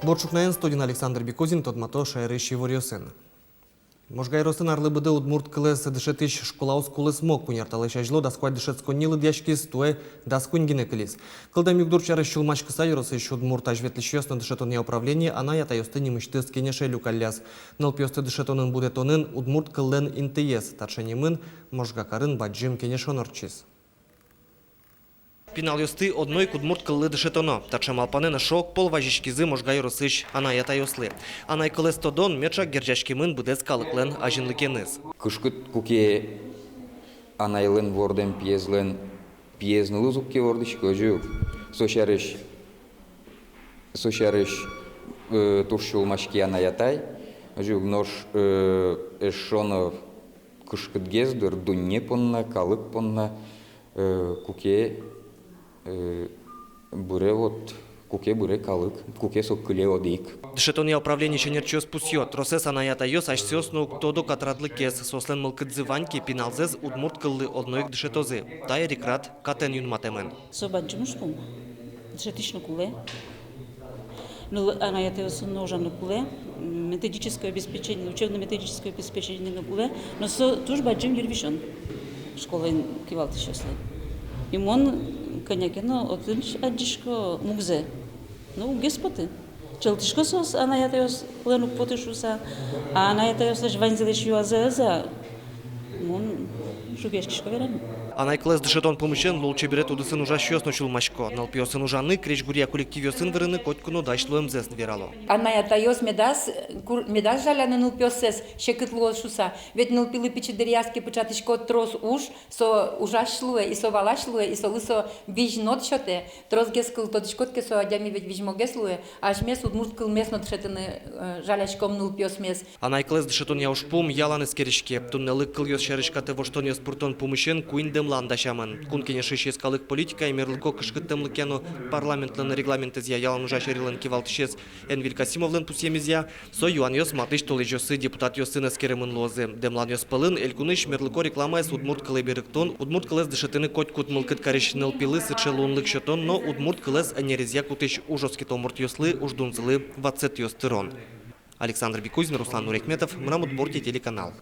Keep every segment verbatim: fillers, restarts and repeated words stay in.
Бур ӵукнаен, студиын Александр Бекузин, тодмато шаерысь иворъёсын. Можга ёросын арлы быдэ удмурт кылэз дышетӥсь школаос кулэсмо. Куинь ар талэсь азьло дас куать дышетсконни лыдъяськиз, туэ дас куинь гинэ кылиз. Кылдэм югдур сярысь сюлмаськыса, ёросысь удмурт азьветлӥсьёс но дышетонъя управление анай-атайёсты нимысьтыз кенеше люкалляз. Нылпиосты дышетонын, будэтонын удмурт кыллэн интыез — таӵе нимын Можга карын бадӟым кенешон ортчиз. Пиналъёсты одно ик удмурт кыллы дышетоно. Таӵе малпанэн эшшо огпол вазиськизы Можга ёросысь анай-атайёслы. Анай кылэз тодон меӵак герӟаськемын быдэс калыклэн азинлыкеныз. Кышкыт, куке анайлэн вордэм пиезлэн пиез нылыз уг ке вордӥськы, озьы ук. Со сярысь, со сярысь, э, туж сюлмаське анай-атай, озьы ук. Нош, э, эшшо но кышкытгес, дыр, дунне понна, калык понна, э, куке, э, быре вот, куке быре калык, куке со кыле одӥг. Дышетонъя управлениысь ӧнерчиос пусъё: тросэз анай-атайёс асьсэос но уг тодо катрадлыкез. Соослэн мылкыдзы вань ке, пиналзэс удмурт кыллы одно ик дышетозы. Та эрикрад катэн юнматэмын. Со бадӟым ужпум. Дышетӥсь но кулэ. Ну, анай-атайёсын но ужаны кулэ, м, методическое обеспечение, учебно-методическое обеспечение но кулэ, но со туж бадӟым йырвисён школаын кивалтӥсьёслы. И мон кӧня ке но отын адӟисько мугзэ. Ну, уг гес поты. Чылтӥсько соос, анай-атайёслэн уг поты шуыса, а анай-атайёслэсь ваньзылэсь юазы ӧз-а, мон шугъяськисько вераны. Анай кылэз дышетон пумысен лулчеберет удысын ужасьёс но сюлмасько. Нылпиосын ужаны, крезьгуръя коллективъёсын вырыны котьку но дась луэмзэс верало. Анай-атайёс медаз кур-, медаз жаляны нылпиоссэс, секыт луоз шуыса. Ведь нылпилы пичи дыръяз ке пыӵатӥськод трос уж, со ужась луэ, и со валась луэ, и солы со визь-нод сётэ. Тросгес кыл тодӥськод ке, со адями ведь визьмогес луэ. Асьмес удмурт кылмес но дышетыны, э, жаляськом нылпиосмес. Анай кылэз дышетонъя ужпум ялан эскериське. Туннэлык кылъёс сярысь катэ воштонъёс пыртон пумысен куинь дэмлан дасямын. Кун Кенешысь йӧскалык политикая, мерлыко кышкыттэмлыкъя но парламентлэн регламентэзъя ялан ужась ӧрилэн кивалтӥсез Энвиль Касимовлэн пусъемезъя, со юанъёс матысь толэзьёсы депутатъёсын эскеремын луозы. Дэмланъёс пӧлын элькунысь мерлыко рекламаез удмурт кылэ берыктон, удмурт кылэз дышетыны котькуд мылкыд карись нылпилы сыӵе луонлык сётон но удмурт кылэз ӧнерезъя кутӥсь ужоскытомуртъёслы уждунзылы ватсэтъёс тырон. Александр Бекузин, Руслан Нурекметов, «Мынам Удмуртие» телеканал.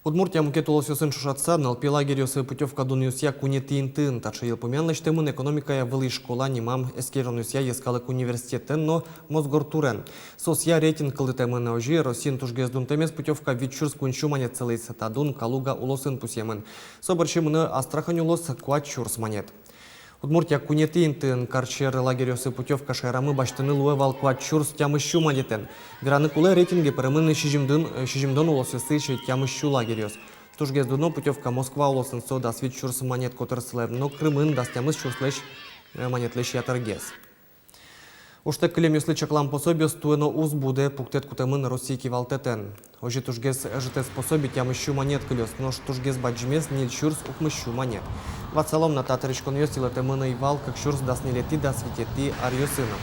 Удмуртия мукет улосъёсын ӵошатыса, нылпи лагерьёсы путёвка дунъёсъя куинетӥ интыын. Таӵе йылпумъян лэсьтэмын «Экономикая вылӥ школа» нимам эскеронъёсъя йӧскалык университетэн но Мосгортурен. Соосъя рейтинг кылдытэмын. Озьы, Россиын тужгес дунтэмез путёвка вить сюрс куинь сю манет сылӥз. Та дун Калуга улосын пусъемын. Со бӧрсьы мынэ Астрахань улос — куать сюрс манет. Удмуртия куинетӥ интыын. Карсьӧр лагерьёсы путёвка шаерамы басьтыны луэ вал куать сюрс тямыс сю манетэн. Вераны кулэ, рейтинге пыремын сизьымдон, сизьымдон улосъёсысь тямыс сю лагерьёс. Тужгес дуно путёвка Москва улосын, со дас вить сюрс манет котыр сылэ, но Крымын дас тямыс сюрслэсь, э, манетлэсь ятыргес. Ужтэк кылемъёслы чаклам пособиос туэ но уз будэ, пуктэт кутэмын Россия кивалтэтэн. Озьы тужгес ӧжытэз пособи тямыс сю манет кылёз, нош тужгес бадӟымез — ньыль сюрс укмыс сю манет. Ватсалом на, та тыриськонъёс йылэтэмын ӧй вал кык сюрс дас ньылетӥ — дас витетӥ аръёсы но.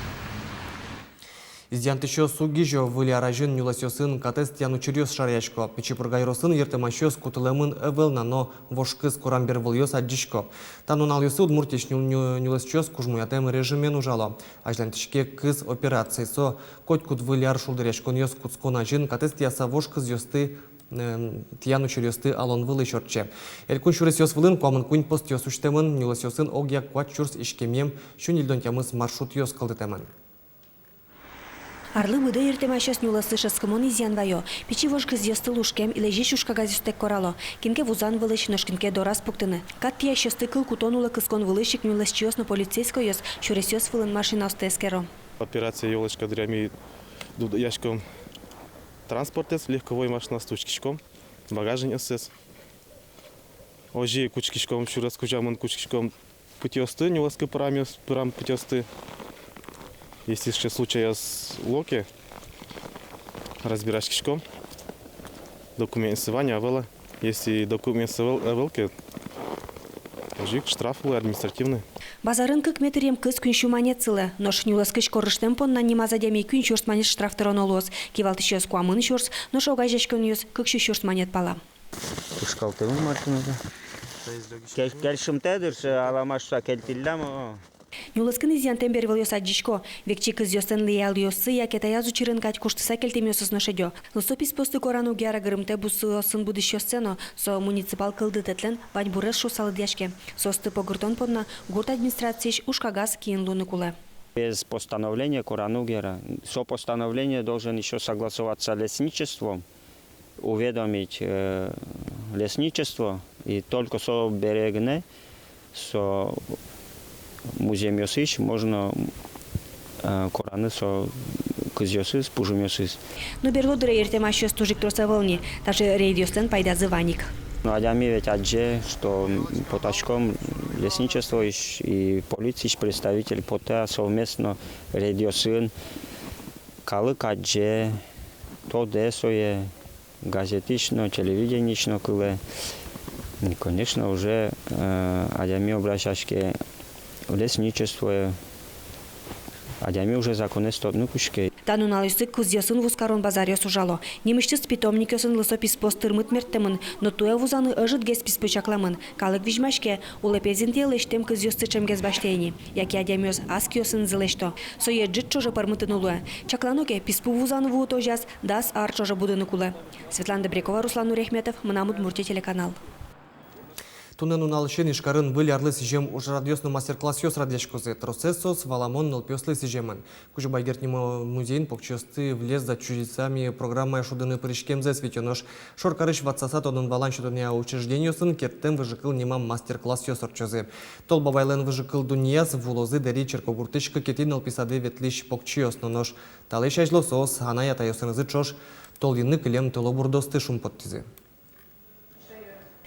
Изъянтӥсьёс уг гижо: выль ар азьын нюлэсъёсын катэз тӥян учыръёс шараясько. Пичи Пурга ёросын йыртэмасьёс кутылэмын ӧвӧл на, но вож кыз корам бервылъёс адӟисько. Та нуналъёсы Удмуртиысь ню-, ню-, нюлэсчиос кужмоятэм режимен ужало. Азьланьтӥське кыз операция. Со котькуд выль ар шулдыръяськонъёс кутскон азьын катэз тӥяса вож кызъёсты, эм, тӥян учыръёсты алон вылысь ортче. Элькун сюресъёс вылын куамын куинь постъёс усьтэмын, нюлэсъёсын огъя куать сюрс иськемъем, сю ньыльдон тямыс маршрутъёс кылдытэмын. Арлы быдэ йыртэмасьёс нюлэслы шӧдскымон изъян вайо. Пичи вож кызъёсты лушкем, илезьысь ужкагазъёстэк корало. Кин ке вузан вылысь, нош кин ке дораз пуктыны. Кат тӥясьёсты кыл кутон улэ кыскон вылысь ик нюлэсчиос но полицейскойёс сюресъёс вылын машинаосты эскеро. Операция «Ёлочка» дыръя ми дудъяськом транспортэз, легковой машинаосты учкиськом, багажникъёссэс. Озьы ик учкиськом, сюрес кузямын учкиськом путёсты, нюлэскы пырамъёс-, пырам путёсты. Если сыӵе случайёс луо ке, разбираськиськом, документъёссы вань-а, ӧвӧл-а. Если документъёссы ӧвӧл, ӧвӧл ке, озьы ик штраф луэ административный. Базарын кык метръем кыз куинь сю манет сылэ. Нош нюлэскысь корыштэм понна нимаз адями куинь сюрс манет штраф тыроно луоз. Кивалтӥсьёс куамын сюрс, нош огазеяськонъёс кык сю сюрс манет пала. Кышкалтэмын машиназэ. Кел-, кельшымтэ дыр, ше, алама шуса кельтӥллям, о. Нюлэскын изъянтэм бервылъёс адӟисько. Векчи кызъёслэн лыялъёссы яке таяз учырын кадь куштыса кельтэмъёсыз но шедё. Лысо писпуосты кораны уг яра гырымтэ бусыосын будӥсьёссэ но. Со муниципал кылдытэтлэн ваньбурез шуыса лыдъяське. Соосты погыртон понна гурт администрациысь ужкагаз киын луыны кулэ. Без постановления кораны уг яра. Со постановление должен ещё согласоваться лесничеством, уведомить, э, лесничество, и только со бере гинэ со музъемъёсысь можно, э, кораны со кызъёсыз, пужымъёсыз. Но берло дыре иртэмасьёс туж ик трос ӧвӧл ни, таӵе рейдъёслэн пайдазы вань ик. Но адями ведь адӟе, что потаськом лесничествоысь и полициысь представитель потэ, а совместно рейдъёсын калык адӟе, тодэ сое, газетысь но, телевидениысь но кылэ. И, конечно, уже, э, адями обращаське лесничествое, адями уже законэз тодыны кутске. Та нуналъёсы кызъёсын вузкарон базаръёс ужало. Нимысьтыз питомникъёсын лысо писпуос тырмыт мерттэмын, но туэ вузаны ӧжытгес писпу чакламын. Калык визьмаське, улэпез интые лэсьтэм кызъёсты ӵемгес басьтэ ини. Яке адямиос ас киосынызы лэсьто. Сое ӝыт ӵоже пӧрмытыны луэ. Чаклано ке, писпу вузаны вуытозяз дас ар ӵоже будыны кулэ. Светлана Добрякова, Руслан Нуряхметов, «Мынам Удмуртие» телеканал. Туннэ нуналысен Ижкарын выль арлы сӥзем ужрадъёс но мастер-классъёс радъяськозы. Тросэз соос валамон нылпиослы сӥземын. Кузебай Герд нимо музейын покчиосты «Влезть за чужезами» программая шудыны пыриськемзэс витё. Нош шоркарысь ватсаса тодон-валан сётонъя учреждениосын «Керттэм выжыкыл» нимам мастер-классъёс ортчозы. Тол Бабайлэн выжыкыл дуннеяз вуылозы Дэри черкогуртысь кыкетӥ нылпи саде ветлӥсь покчиос но. Нош талэсь азьло соос анай-атайёсынызы ӵош толйыны кылем тылобурдоосты шумпоттӥзы.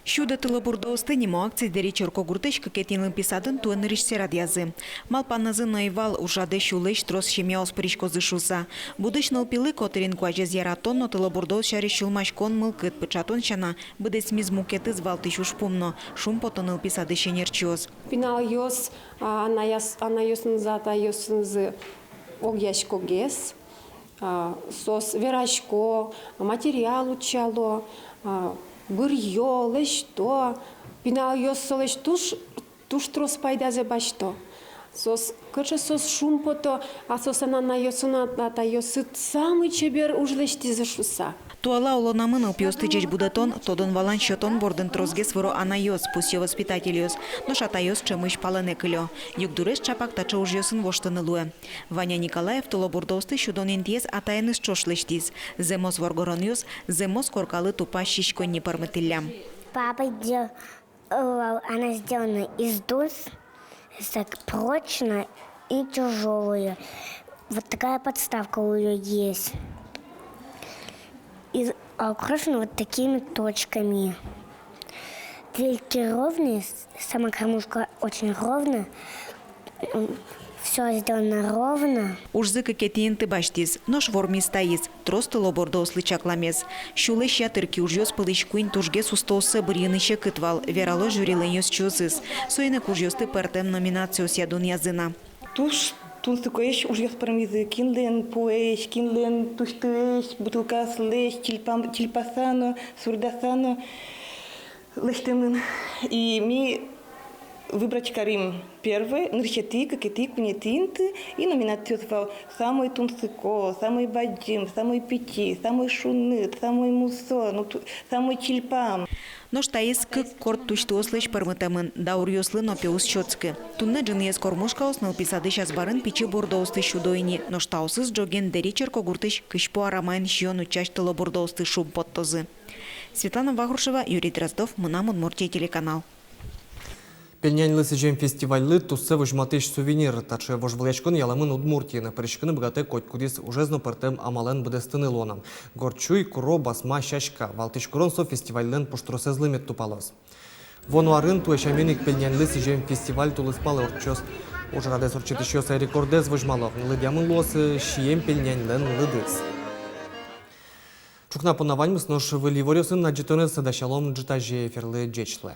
«Сюдо тылобурдоосты» нимо акци Дэри черкогуртысь кыкетӥ нылпи садын туэ нырысьсэ радъязы. Малпаназы но ӧй вал, ужрадэ сюлэсь трос семьяос пыриськозы шуыса. Будӥсь нылпилы котырын куазез яратон но тылобурдоос сярысь сюлмаськон мылкыд пыӵатон сяна, быдэсмиз мукетыз валтӥсь ужпум но, шумпото нылпи садысь ӧнерчиос. Пиналъёс, а, анаяс-, анайёсынызы, атайёсынызы огъяськогес, а, соос верасько, материал утчало, а, быръё, лэсьто. Пиналъёс солэсь туж, туж трос пайдазэ басьто. Соос, кыӵе соос шумпото, а соослэн анайёссы но, а-, атайёссы самый чебер уж лэсьтӥзы шуыса. Туала улонамы нылпиосты ӟеч будэтон, тодон-валан сётон бордын тросгес выро анайёс, пусъё воспитательёс, нош атайёс ӵемысь палэнэ кылё. Югдурез ӵапак таӵе ужъёсын воштыны луэ. Ваня Николаев тылобурдоосты сюдон интыез атаеныз ӵош лэсьтӥз. Зэмос воргоронъёс зэмос коркалы тупась сиськонни пӧрмытӥллям. Папа дел-, э, она сделана из досок, прочная и тяжёлая. Вот такая подставка у неё есть. И украшена вот такими точками. Двери ровные, с-, сама кормушка очень ровная. М, всё сделано ровно. Ужзы кыкетӥ инты басьтӥз, нош вормиз таиз, трос тылобурдоослы чакламез. Сюлэсь ятыр киужъёс пӧлысь куинь тужгес устооссэ быръёнъя секыт вал, верало жюрилэн ёзчиосыз. Соин ик ужъёсты пӧртэм номинациосъя дунъязы на. Туж тунсыкоесь ужъёс пӧрмизы: кинлэн пуэсь, кинлэн тусьтыесь, бутылкаослэсь, тильпам-, тильпаса но, сурдаса но лэсьтэмын. И ми выбрать карим первой, нырысетӥ, кыкетӥ, куинетӥ инты, и номинациос вал: самой тунсыко, самой бадӟым, самой пичи, самой шуныт, самой мусо, ну, ту-, самой тильпам. Нош таиз кык корт тусьтыослэсь пӧрмытэмын, дауръёслы но пе уз сётскы. Туннэ ӝыныез кормушкаос нылпи садысь азбарын пичи бурдоосты сюдо ини, нош таосыз ӝоген Дэри черкогуртысь Кызьпу арамаын сиён утчась тылобурдоосты шумпоттозы. Светлана Вахрушева, Юрий Дроздов, «Мынам Удмуртие» телеканал. Пельняньлы сӥзем фестивальлы туссэ возьматӥсь сувенир. Таӵе вожвылъяськон ялэмын Удмуртиын. Пыриськыны быгатэ котькудӥз ужез но пӧртэм амалэн быдэстыны луоно. Горд сюй, куро, басма, сяська. Валтӥсь курон со фестивальлэн пуштросэзлы мед тупалоз. Вуоно арын туэ сямен ик пельняньлы сӥзем фестиваль тулыспал ортчоз. Ужрадэз ортчытӥсьёс рекордэз возьмало. Лыдъямын луоз сием пельняньлэн лыдыз. Ӵукна понна ваньмыз, нош выль иворъёсын адӟытонэз дасялом ӝытазе эфирлы. Ӟеч луэ.